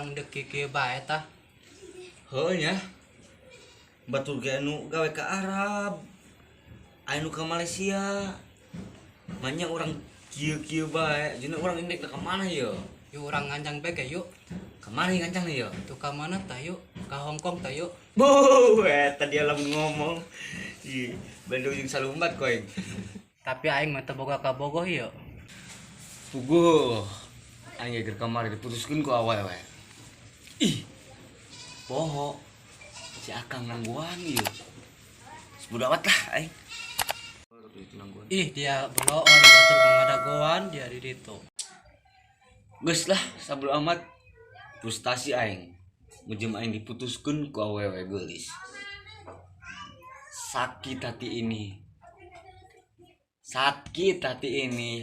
Urang deuk kieu bae tah. Heuh nya. Batur ge anu gawe ka Arab. Anu ka Malaysia. Manya urang kieu-kieu bae. Jeung urang indek ka mana yeuh? Yuk urang nganjang bae ge yuk. Ka mana nganjang yeuh? Tuh ka mana tah yuk? Ka Hong Kong tah yuk. Buh, eta dia lamun ngomong. Ih, Bandung jeung salumbat koeng. Tapi aing mah teu boga kabogoh yeuh. Puguh. Aing ge keur kamari diputuskeun ku awewe. Ih. Poho. Si Akang nangguan ieu. Bodo amat lah aing. Ih, dia beloon batur ngadagoan dia di ditu. Geus lah, sabodo amat. Frustasi aing. Mujem aing diputuskeun ku awewe geulis. Sakit hati ini. Sakit hati ini.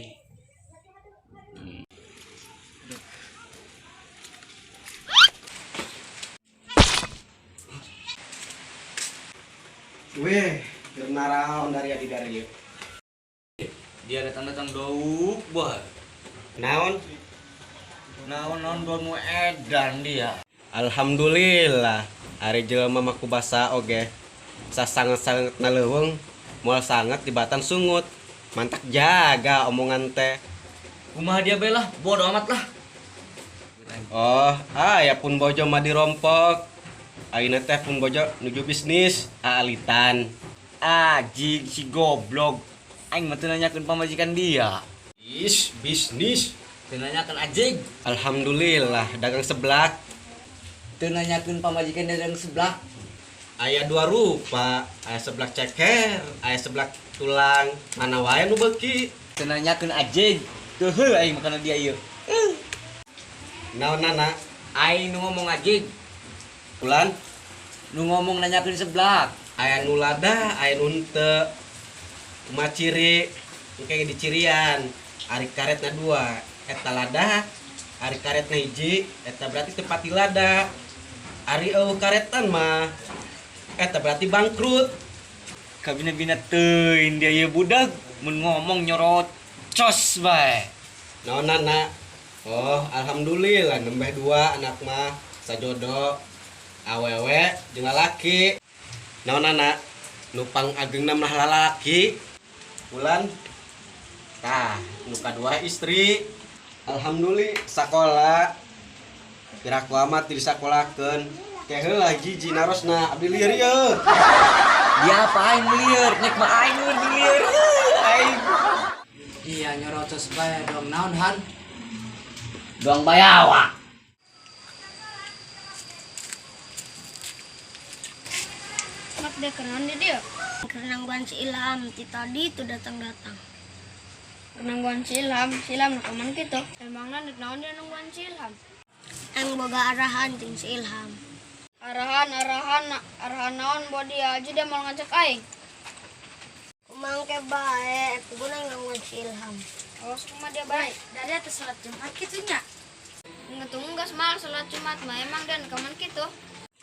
Weh, keur naraon dari adi dari ieu. Dia datang-datang dauk bah. Naon? Naon-naon doang nu edan dia. Alhamdulillah, ari jelema mah ku basa oge. Sasanget-sangetna leuweung, moal sanget dibatan sungut. Mantak jaga omongan teh. Kumaha dia bae lah, bodo amat lah. Oh, aya pun bojo mah dirompok. Ayeuna teh pun bojo nuju bisnis aalitan. Ajig si goblok. Aing mah teu nanyakeun pamajikan dia. Is bisnis. Teu nanyakeun ajig. Alhamdulillah dagang seblak. Teu nanyakeun pamajikan dia dagang seblak. Aya dua rupa, aya seblak ceker, aya seblak tulang. Mana wae nu beuki. Teu nanyakeun ajig. Teuheuh aing makana dia ieu. Naon nana? Aing nu ngomong ajig. Ulan Nu ngomong nanyakeun seblak. Aya nu lada, aya nu henteu. Kumaha ciri? Engke dicirian. Ari karetna dua, eta lada, ari karetna hiji, eta berarti teu pati lada. Ari eueuh karetan mah eta berarti bangkrut. Kabina-bina teuing dia ieu budak mun ngomong nyorocos bae. Naon nana? Oh, alhamdulillah nembeh dua anak mah sajodo. Awewe jeung lalaki. Naon nana? Nu pang agengna mah lalaki. Bulan tah nu kadua istri. Alhamdulillah sakola. Piraku amat disakolakeun. Ke heula jiji narosna abdi lieur ieu. Dia apa aing lieur? Nek mah aing nu lieur. Aing. Iya nyorocos bae dong naon han? Doang bayawa. Mak dia kenaon di dia? Keur nangguan si Ilham ti tadi tu datang-datang. Keur nangguan si Ilham, si Ilham nu ka mana kitu? Emangna nek naon dia nungguan si Ilham? Aing boga arahan jeung si Ilham. Arahan, arahan, arahan naon buat dia aja dia mau ngajak aing. Kumang ke bae, kudu nangguan si Ilham. Awas kumaha dia bae. Dari atas sholat Jumat kitu nya. Ngetung geus mal sholat Jumat mah emang dan ka mana kitu?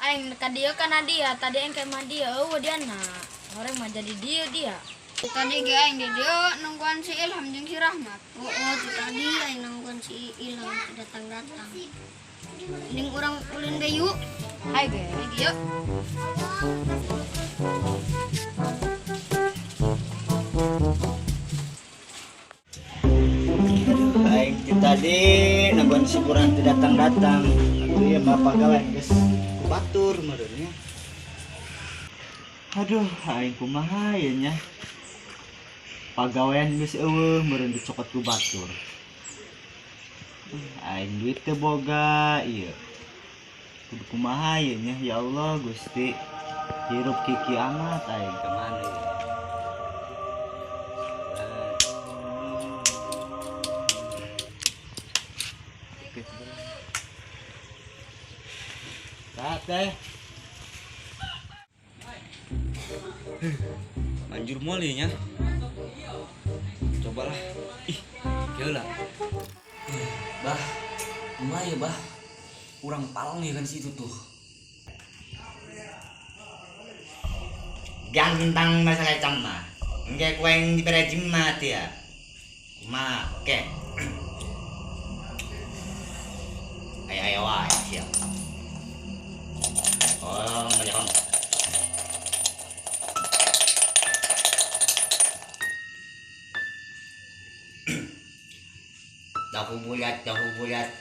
Aing ka dieu kana dia, tadi aing ka imah dia, eueuh dia na. Horeng mah jadi dieu dia. Tadi ge aing di dieu nungguan si Ilham jeung si Rahmat. Oh, oh, ti tadi aing nungguan si Ilham teu datang-datang. Mending urang ulin ge yuk. Hayu ge, hayu yuk. Aing ti tadi nungguan si Burhan teu datang-datang. Atuh ieu bapak gawe geus batur meureun nya. Aduh, aing kumaha ieu nya. Pagawean geus eueuh meureun dicokot ku batur. Aing duit teu boga ieu. Kudu kumaha ieu nya, ya Allah Gusti. Hirup kiki amat aing ka mana ieu. Teh. Anjur moal ieu nya. Cobalah. Ih, kieu lah. Bah, kumaha ya, Bah? Urang palang ya kan situ tuh. Gantang masalah cama. Engke kowe yang dibere jimat ya. Kumaha, oke. Ayo ayo wae siap. Tahu bulat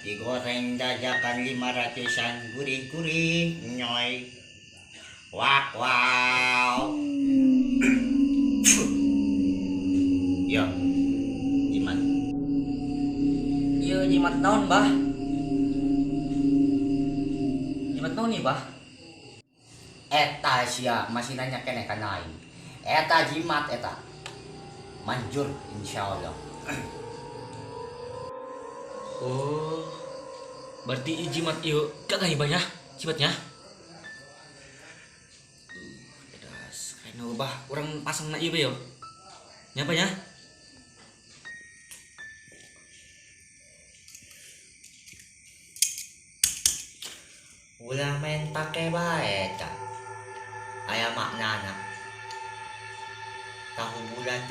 digoreng dadakan 500-an, gurih-gurih, nyoy. Wak wow. Yo, jimat. Iya jimat naon, Bah? Jimat naon nih, Bah? Eta sia masih nanya keneh kana aing. Eta jimat eta. Manjur insyaallah. Oh, berarti jimat ieu gak banyak jimatnya? Pedas, kayaknya bah, orang pasang na ieu yo. Nyapa ya? Ulah main pake bae eta. Aya maknana. Tahu bulat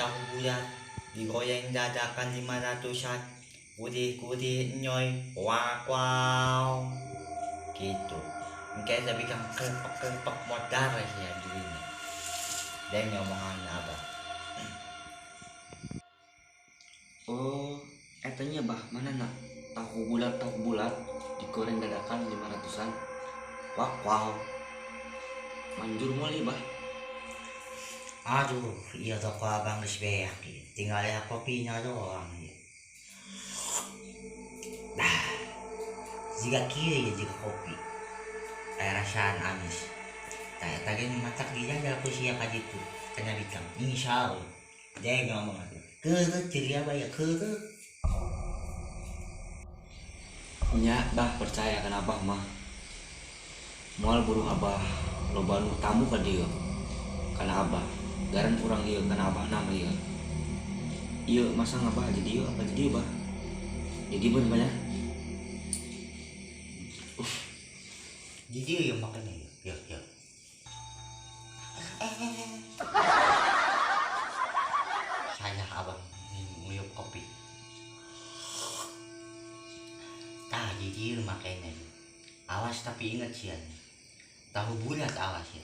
digoyeng dadakan 500-an. Gurih-gurih nyoy, wak wow. Gitu. Engke tapi kan kelepek-kelepek modar ya dirinya. Dan ngomongan abah. Oh, etanya bah, mana nak? Tahu bulat digoreng dadakan 500-an. Wak wow. Manjur moal bah. Aduh, iya toko abang geus beak. Tinggal ya kopinya doang. Nah, jika kieu ya jika kopi. Aya rasaan amis. Tah eta ge matak dijajal ku sia ka ditu. Kana bikang. Insyaallah. Deng ngomong atuh. Keureut ceria bae keureut. Nya bah percaya kana abah mah. Moal buru abah loba nu tamu ka dieu. Kana abah. Garan urang ieu kana abah nama ieu. Ieu masang abah jadi ieu apa jadi bah? Jadi bener banyak. Jadi ya makanya ya ya. Salah abang nguyup kopi. Tah jadi makanya. Awas tapi ingat sih ya. Tahu bulat awas ya.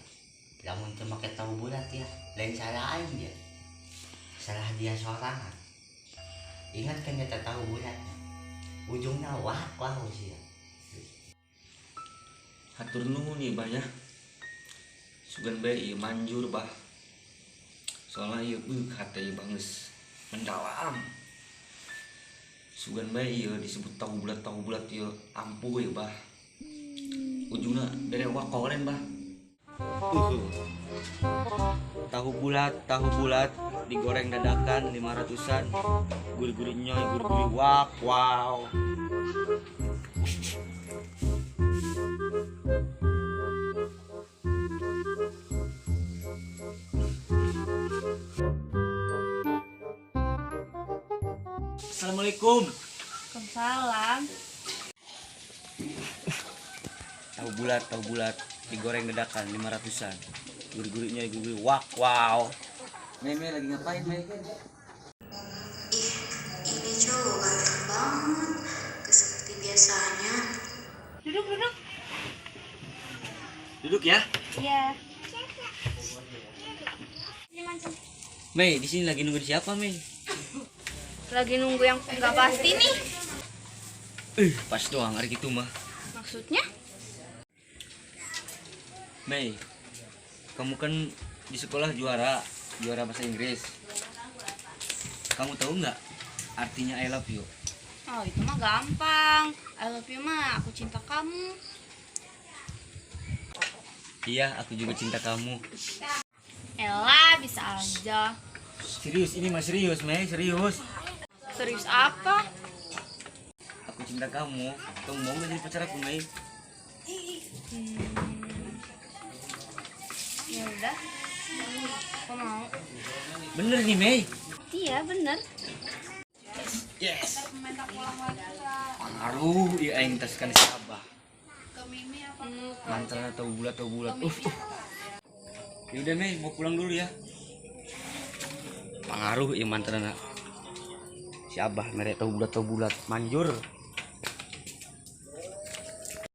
Lamun teu make tahu bulat ya, lain salah aing dia. Salah dia sorangan. Ingat kan eta tahu bulatnya. Ujungnya wah wah sih ya. Hatur nuhun ieu bah ya. Sugan bae ieu manjur bah. Soalna ieu beuh hate ieu bah geus mendalam. Sugan bae ieu disebut tahu bulat ieu ampuh ieu bah. Ujungna bere wakoren bah. Tahu bulat digoreng dadakan 500-an. Gurih-gurih nyoy, gurih-gurih wak wow. Assalamualaikum. Waalaikumsalam. Tahu bulat digoreng dadakan 500-an. Gurih-gurihnya gurih wak wow. Mei lagi ngapain, Mei? Ih, ini cowok ganteng banget. Gak seperti biasanya. Duduk. Duduk ya? Iya. Mei, di sini lagi nunggu siapa, Mei? Lagi nunggu yang nggak pasti nih. Pas doang hari gitu mah. Maksudnya? Mei, kamu kan di sekolah juara bahasa Inggris. Kamu tahu nggak artinya I love you? Oh, itu mah gampang. I love you mah aku cinta kamu. Iya, aku juga cinta kamu. Elah, bisa aja. Serius, ini mah serius, Mei, serius. Serius apa? Aku cinta kamu. Kamu mau nggak jadi pacar aku, Mei? Ya udah, aku mau. Bener nih, Mei. Iya, bener. Yes. Pengaruh ya aing tas kan si Abah. Mantra tahu bulat. Ya udah, Mei, mau pulang dulu ya. Pengaruh ya mantra si Abah merek tahu bulat manjur.